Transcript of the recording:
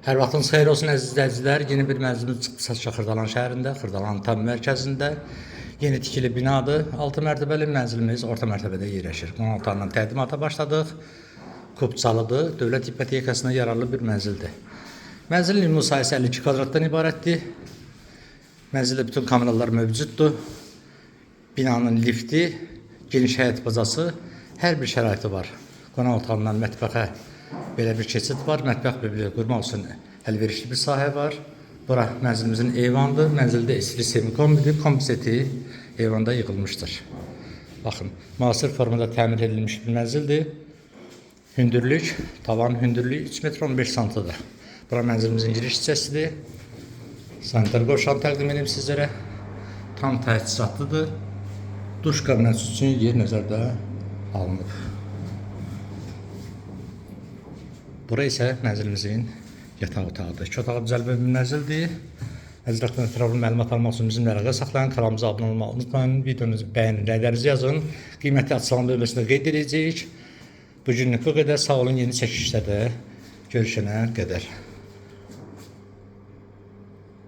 Hər vaxtınız xeyir olsun əziz izləyicilər. Yeni bir mənzilimiz çıxdı satışa Xırdalan şəhərində, Xırdalanın tam mərkəzində. Yeni tikili binadır. 6 mərtəbəli mənzilimiz orta mərtəbədə yerləşir. Qonaq otağından təqdimata başladıq. Kupçalıdır. Dövlət ipotekasına yararlı bir mənzildir. Mənzilin ümumi sahəsi 52 kvadratdan ibarətdir. Mənzildə bütün kameralar mövcuddur. Binanın lifti, geniş həyət bazası, hər bir şəraiti var. Qonaq otağından mətbəxə belə bir keçid var. Mətbəx mebeli qurmaq üçün əlverişli bir sahə var. Bura mənzilimizin eyvanıdır. Mənzildə istilik sistemi kombidir. Kombi seti eyvanda yığılmışdır. Baxın, müasir formada təmir edilmiş bir mənzildir. Hündürlük, tavan hündürlüyü 3 metr 15 santıdır. Bura mənzilimizin giriş hissəsidir. Sanitar qovşağını təqdim edim sizlərə. Tam təchizatlıdır. Duş kabineti üçün yer nəzərdə alınıb. Bura isə mənzilimizin yataq otağıdır. İki otağa düzəlmə bir mənzildir. Mənzil haqqında ətraflı məlumat almaq üçün bizimlə əlaqə saxlayın. Kanalımıza abunə olmağı unutmayın. Videonuzu bəyənin, rəylərinizi yazın. Qiymətli açıqlama bölməsində qeyd edəcəyik. Bu günlük bu qədər. Sağ olun. Yeni çəkilişlərdə görüşənə qədər.